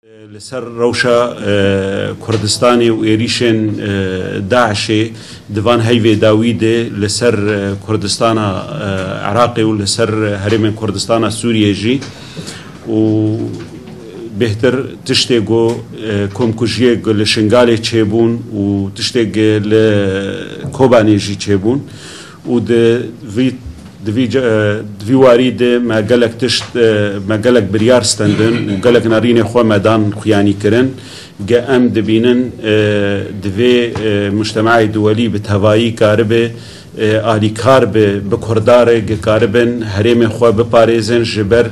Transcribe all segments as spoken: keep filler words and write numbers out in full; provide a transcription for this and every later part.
Li ser rewşa, e, Kurdistanê û êrîşên, e, DAIŞê di van heyvê dawî de li ser, e, Kurdistana, e, Iraqê û li ser herêmên Kurdistana Sûriyê jî û bêhtir tiştê ku, e, komkujiyê ku li Şingalê çêbûn û tiştê ku li Kobanê jî çêbûn û di vî, di vî ce-, e, di vî warî de me gelek tişt, e, me gelek biryar stendin û gelek nerînê xwe me dan xuyanî kirin. Ge em dibînin, e, divê, e, mujtemaê duwelî bi tevayî karibe, e, alîkar bi, bi Kurda re, ge karibin herêmê xwe biparêzin ji ber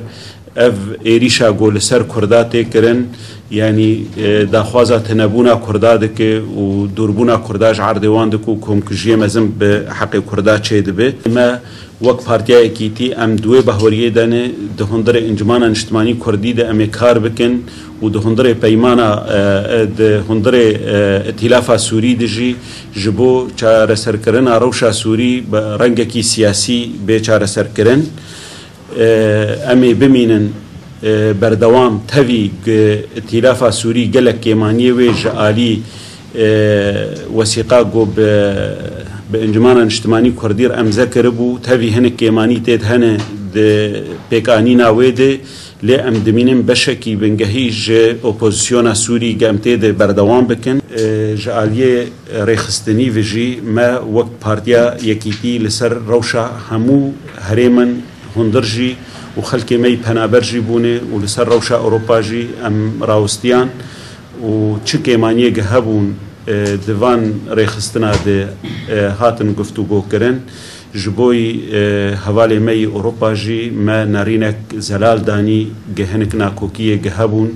ev êrîşa ku li ser Kurda tê kirin, yanî, e, daxwaza tinebûna Kurda dike û dûrbûna Kurda ji erdê wan dike û komkujiyê mezin bi heqê Kurda çêdibe. Me wek Partiya Yekîtî em di wê bahweriyê de ne, di hundirê Encûmena Niştimanî Kurdî de em ê kar bikin û di hundirê peymana, e, e, di hundirê, e, Îtîlafa Sûrî de jî ji bo çareserkirina rewşa Sûrî bi rengekî siyasî bê çareserkirin. E, em ê bimînin, e, berdewam tevî gi Îtîlafa Sûrî gelek kêmaniyê wê ji alî, e, wesîqa ku bi, bi Encûmena Niştimanî Kurdî re emze kiribû, tevî hinek kêmanî tê de hene di pêkanîna wê de, lê em dimînin beşekî bingehî ji opozisyona Sûrî ge em tê de berdewam bikin. E, ji aliyê rêxistinî ve jî me wek Partiya Yekîtî li ser rewşa hemû herêmên hundir jî û xelkê me yî penaber jî bûne û li ser rewşa Ewropa jî em rawistiyan û çi kêmaniyê ge hebûn, e, di van rêxistina de, e, hatin guftûgo kirin. Ji bo yî, e, hevalê me yî Ewropa jî me nerînek zelal danî ge hinek nakokiyê ge hebûn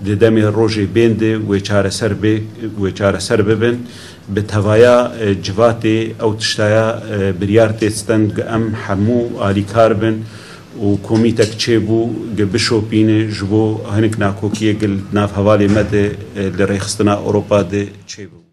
di demê rojê bên de wê çareser bê, wê çareser bibin. Bi tevaya, e, civatê ew tiştaya, e, biryar tê stend ge em hemû alîkar bin û komîtek çêbû ge bişopîne ji bo hinek nakokiyê ge li nav hevalê me de, e, li rêxistina Ewropa de çêbû.